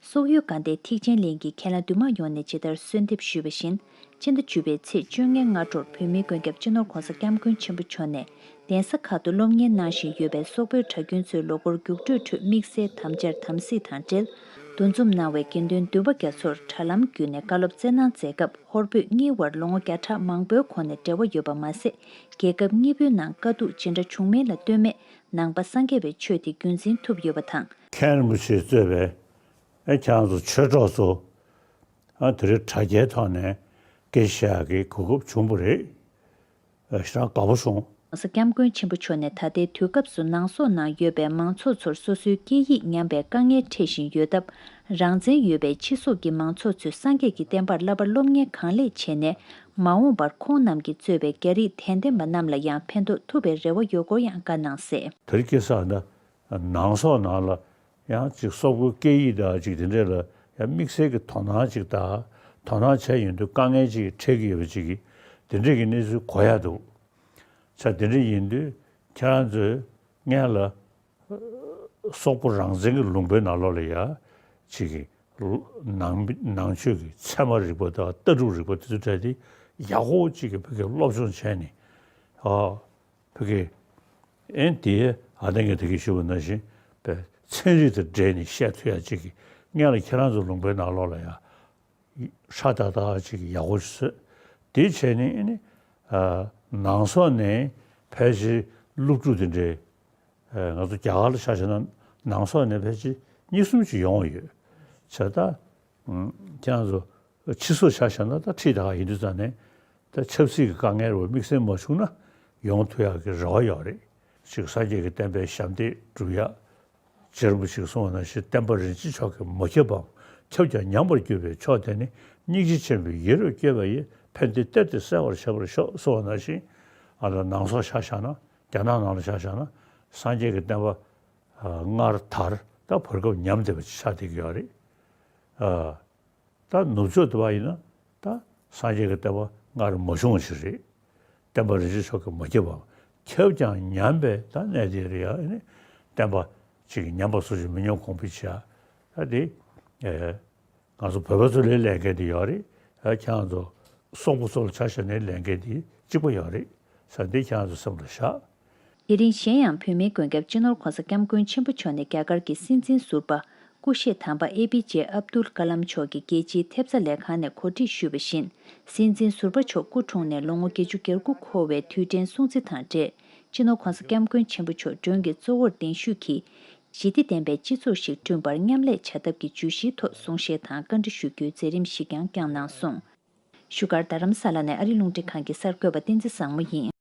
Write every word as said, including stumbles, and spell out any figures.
སོག་ཡུལ་དགའ་ལྡན་ཐེག་ཆེན་གླིང་གི་མཁན་བླ་འདུས་མང་ཡོངས་ནས་ཇི་ལྟར་གསོལ་འདེབས་ཞུས་པ་བཞིན། སྤྱི་ཟླ་བཅུ་པའི་ཚེས་བཅོ་ལྔའི་སྔ་དྲོར་བོད་མིའི་མགོན་སྐྱབས་སྤྱི་ནོར་༧གོང་ས་༧སྐྱབས་མགོན་ཆེན་པོ་མཆོག་ནས། གདན་ས་ཁག་ཏུ་སློབ་གཉེར་གནང་བཞིན་ཡོད་པའི་སོག་པོའི་གྲྭ་རྒྱུན་ཚོའི་ལོ་འཁོར་རྒྱུགས་སྤྲོད་ཁྲོད་དམིགས་བསལ་དམ་བཅའ་དམ་ཚིག་དང་འབྲེལ། འདུ་འཛོམས་གནང་བའི་དགེ་འདུན་འདུས་པ་རྒྱ་མཚོར་དྲ་ལམ་བརྒྱུད་ནས་བཀའ་སློབ་སྩལ་གནང་མཛད་སྐབས། ཧོར་བོད་གཉིས་བར་ལོ་ངོ་བརྒྱ་ཕྲག་མང་པོའི་གོང་ནས་འབྲེལ་བ་ཡོད་པ་མ་ཟད། རྒྱལ་ཁབ་གཉིས་པོའི་ནང་དཀའ་སྡུག་ཇི་འདྲ་བྱུང་མིན་ལ་ལྟོས་མེད་ནང་པ་སངས་རྒྱས་པའི་ཆོས་དེ་རྒྱུན་འཛིན་ཐུབ་ཡོད་པ་དང་། མཁན་རིན་པོ་ཆེས་གཙོས་པའི་ཨེ་ཁྱེད་རང་ཚོ་ཆོས་གྲོགས་ཚོ་ཨ་དེ་རིང་དྲ་རྒྱའི་ཐོག་ནས་སྐད་ཆ་བཤད་ཡག་གི་གོ་སྐབས་བྱུང་བ་རེད། ཨ་ཞེ་དྲག་དགའ་པོ་བྱུང་། ༸གོང་ས་༸སྐྱབས་མགོན་ཆེན་པོ་མཆོག་ནས་ད་ལྟའི་དུས་སྐབས་སུ་ནང་སོག་ནང་ཡོད་པའི་མང་ཚོགས་ཚོར་སོ་སོའི་སྐད་ཡིག་ཉམས་པའི་དཀའ་ངལ་འཕྲད་བཞིན་ཡོད་སྟབས། རང་བཙན་ཡོད་པའི་ཕྱི་སོག་གི་མང་ཚོགས་ཚོས་སངས་རྒྱས་ཀྱི་བསྟན་པར་བསླབ་པ་སློབ་གཉེར་གང་ལེགས་བྱས་ནས། མ་འོངས་པར་ཁོང་རྣམས་ཀྱིས་གཙོས་པའི་རྒྱ་རིགས་དད་ལྡན་པ་རྣམས་ལ་ཡང་ཕན་ཐོགས་ཐུབ་པའི་རེ་བ་ཡོད་སྐོར་ཡང་བཀའ་གནང་གསལ། དེ་རིང་ཁ་སང་ད་ནང་སོག་ནང་ལ་ཡང་ཅིག་སོག་པོའི་སྐད་ཡིག་དང་ཅིག་དེ་འདྲས་ལ་ཡང་དམིགས་བསལ་གྱི་དོ་སྣང་ཅིག་དང་དོ་སྣང་བྱས་ཡོང་དུས་དཀའ་ངལ་ཅིག་འཕྲད་ཀྱི་ཡོད་པ་ཅིག་གིས་དེ་འདྲས་ཀྱི་གནས་ཚུལ་གོ་ཡག་འདུག་ཆ་དེ་འདྲས་ཡིན་དུས་ཁྱེད་རང་ཚོས་སྔོན་ལ་སོག་པོ་རང་བཙན་གྱི་ལུང་པའི་ནང་ལོགས་ལ་ཡ་ཅིག་གི་ནང་ནང་ཆོས་ཀྱི་ཚད་མ་རིག་པ་དང་ལྟ་གྲུབ་རིག་པ་དེ་ཚོ་སྤྲད་དེ་ཡག་པོ་ཅིག་གི་བོད་སྐད་སློབ་སྦྱོང་བྱས་ནས་ཨ། བོད་སྐད། ཨེ་དེ་ཨ་ནེ་ངས་དེ་གི་ཞུ་བ་ནང་བཞིན་པའི་ཚན་རིག་དང་འབྲེལ་ནས་བཤད་ཐུབ་ཡ་ཅིག་གི་སྔོན་ལ་ཁྱེད་རང་ཚོ་ལུང་པའི་ནང་ལོགས་ལ་ཡ་ཧྲ་ཏག་ཏག་ཅིག་ཡག་པོ་ཞིག་བཟོས། དེ་བྱས་ནས་ཨེ་ནི་ཨ་ནང་སོག་ནས་ཕལ་ཆེར་སློབ་ཕྲུག་དེ་འདྲའི་ཨ་ང་ཚོ་རྒྱ་གར་ལ་ཆ་བཞག་ན་ནང་སོག་ནས་ཕལ་ཆེར་གཉིས་གསུམ་ཅིག་ཡོང་བ་ཡོད། བྱས་ད་ཨ་ཁྱེད་རང་ཚོ། ཕྱི་སོག་ཆ་བཞག་ན་ད་ཁྲིད་ད་ཡིན་དུས་ཙང་ནས་ད་ཆབ་སྲིད་ཀྱི་དཀའ་ངལ་རུ་དམིགས་བསལ་མ་བྱུང་ན་ཡོང་ཐུབ་ཡག་གི་རེ་བ་ཡོད་རེད། ཅིག་སངས་རྒྱས་ཀྱི་བསྟན་པའི་ཞབས་འདེགས་སྒྲུབ་ཡག་རྗེ་རིན་པོ་ཆེས་གསུངས་པ་ནང་བཞིན་བསྟན་པ་རིན་ཆེན་མཆོག་གིས་མ་ཁྱབ་པའམ་ཁྱབ་ཀྱང་ཉམས་པར་གྱུར་པའི་ཕྱོགས་དེ་ནི་སྙིང་རྗེ་ཆེན་པོས་ཡིད་རབ་བསྐྱོད་པ་ཡིས་ཕན་བདེ་གཏེར་དུ་གསལ་བར་བྱེད་པར་ཤོག་གསུངས་པ་ནང་བཞིན་ཨ་ད་ནང་སོག་ཆ་བཞག་ན་རྒྱ་ནག་ནང་ལ་ཆ་བཞག་ན་སངས་རྒྱས་ཀྱི་བསྟན་པ་སྔར་དར་ད་བར་སྐབས་ཉམས་བསྡད་པ་ཆགས་བསྡད་ཀྱི་ཡོད་རེད། ད་ནུབ་ཕྱོགས་དེ་བ་ཡིན་ན་ད་སངས་རྒྱས་ཀྱི་བསྟན་པ་སྔར་མ་བྱུང་བ་ཞིག་རེད། བསྟན་པ་རིན་ཆེན་མཆོག་གིས་མ་ཁྱབ་པའམ་ཁྱབ་ཀྱང་ཉམས་པའི་ད་གནས་དེ་རེད་ཡ། ཨ་ནི་བསྟན་པ་ཅིག་ཉམས་པ་སོགས་ཀྱི་མི་ཉམས་གོང་འཕེལ་བྱེད་ཡ། ད་དེ་ཨེ་ང་ཚོ་བོད་པ་ཚོ་ལ་ལས་འགན་དེ་ཡོད་རེད། ཨ་ཁྱེད་རང་ཚོ་སོག་པོ་ཚོ་ལ་ཆ་བཞག་ན་ལས་འགན་དེ་གཅིག་པ་ཡོད་རེད་ས་འདི་ཁྱེད་རང་ཚོ་སེམས་ལ་བཞག་དེ་རིང་གཞན་ཡང་བོད་མིའི་མགོན་སྐྱབས་སྤྱི་ནོར་༸གོང་ས་༸སྐྱབས་མགོན་ཆེན་པོ་མཆོག་ནས་རྒྱ་གར་གྱི་སྲིད་འཛིན་ཟུར་པ་སྐུ་གཤེགས་དམ་པ་ཨེ་པི་ཇེ་ཨབ་དུལ་ཀ་ལམ་མཆོག་གི་རྒྱལ་སྤྱིའི་ཐེབས་རྩ་ལས་ཁང་ནས་གོ་སྒྲིག་ཞུས་པ་བཞིན། སྲིད་འཛིན་ཟུར་པ་མཆོག་སྐུ་འཁྲུངས་ནས་ལོ་ངོ་བརྒྱད་ཅུ་གྱ་དགུ་འཁོར་བའི་དུས་དྲན་སྲུང་བརྩི་དང་འབྲེལ། སྤྱི་ནོར་༸གོང་ས་༸སྐྱབས་མགོན་ཆེན་པོ་མཆོག་མགྲོན་གྱི་གཙོ་བོར་གདན་ཞུས་ཀྱིས། ཞི་བདེ་ལྡན་པའི་སྤྱི་ཚོགས་ཤིག་བསྐྲུན་པར་མཉམ་ལས་བྱ་ཐབས་ཀྱི་བརྗོད་གཞིའི་ཐོག་གསུང་བཤད་དང་བཀའ་འདྲི་ཞུ་རྒྱུའི་མཛད་རིམ་ཞིག་ཀྱང་བསྐྱངས་གནང་སོང་། བཞུགས་སྒར་རྡ་རམ་ས་ལ་ནས་ཨ་རི་རླུང་འཕྲིན་ཁང་གི་གསར་འགོད་པ་བསྟན་འཛིན་བཟང་མོ་ཡིན།